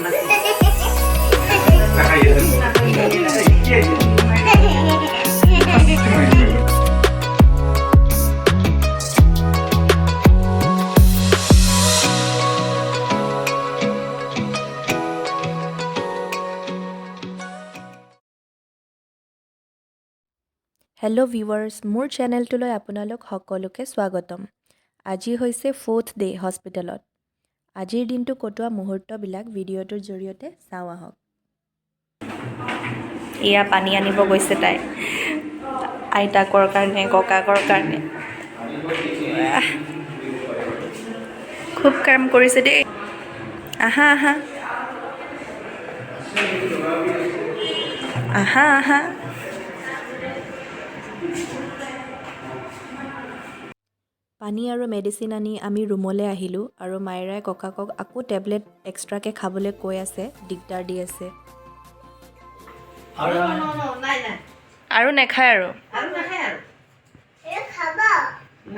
Hello' viewers, মোৰ চেনেলটোলৈ আপোনালোক সকলোকে স্বাগতম। আজি হৈছে ফ'ৰ্থ ডে' হস্পিটেলত। আজিৰ দিনটো কটোৱা মুহূৰ্তবিলাক ভিডিঅ'টোৰ জৰিয়তে চাওঁ আহক। এয়া পানী আনিব গৈছে তাই, আইতাকৰ কাৰণে, ককাকৰ কাৰণে। আহ, খুব কাম কৰিছে দেই। আহা আহা আহা আহা। পানী আৰু মেডিচিন আনি আমি ৰুমলৈ আহিলোঁ আৰু মাইৰাই ককাকক আকৌ টেবলেট এক্সট্ৰাকৈ খাবলৈ কৈ আছে, দিগদাৰ দি আছে। আৰু নেখায় আৰু। আৰু নাখায় আৰু।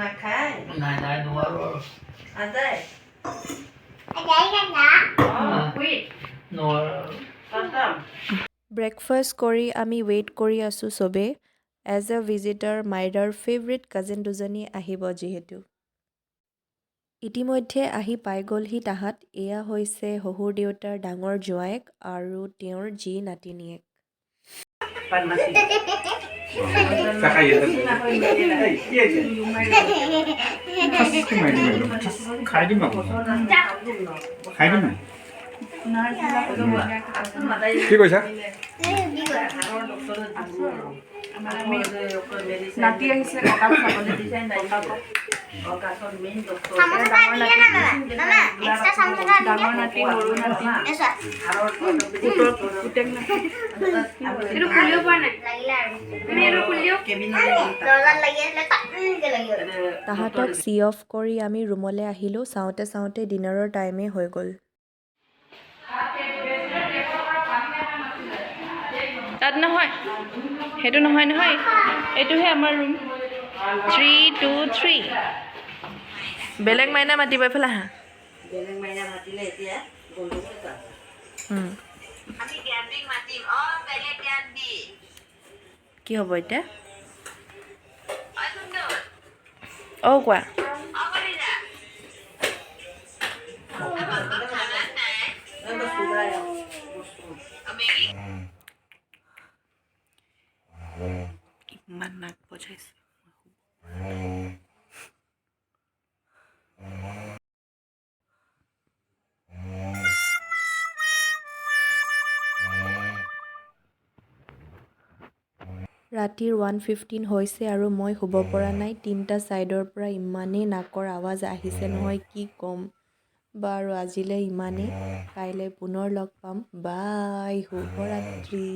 নাখায়। নাই নাই, নোৱাৰো আৰু। আজাই। নোৱাৰো আৰু। ব্ৰেকফাষ্ট কৰি আমি ৱেইট কৰি আছোঁ চবেই। এজ এ ভিজিটাৰ মাইৰাৰ ফেভৰেট কাজিন দুজনী আহিব যিহেতু। ইতিমধ্যে আহি পাই গ'লহি তাহাঁত। এয়া হৈছে শহুৰ দেউতাৰ ডাঙৰ জোঁৱায়েক আৰু তেওঁৰ জী নাতিনীয়েক। ফাৰ্মাচী। কি হৈছে? মাৰি দিম একদম, খাই দিম আকৌ, খাই দিম। কি কৈছা? নাতি আহিছে ককাক চাবলৈ, ককাকক। ডাঙৰ নাতি, সৰু নাতি, পুতেক নাতি। এইটো খুলিব পৰা নাই। তুমি এইটো খুলি দিয়ক। তাহাঁতক চি অফ কৰি আমি ৰুমলৈ আহিলোঁ। চাওঁতে চাওঁতে ডিনাৰৰ টাইমেই হৈ গ'ল। তাত নহয়, সেইটো নহয় নহয়, এইটোহে আমাৰ ৰুম 323। বেলেগ মাইনা মাতিব, এইফালে আহা। বেলেগ মাইনা মাতিলে এতিয়া গ'লো। কি হ'ব এতিয়া? অ' কোৱা। ইমান নাক বজাইছে। ৰাতিৰ 1:15 হৈছে আৰু মই শুব পৰা নাই। তিনিটা ছাইডৰ পৰা ইমানেই নাকৰ আৱাজ আহিছে নহয়, কি ক'ম। বাৰু, আজিলৈ ইমানেই। কাইলৈ পুনৰ লগ পাম। বাই, শুভৰাত্ৰি।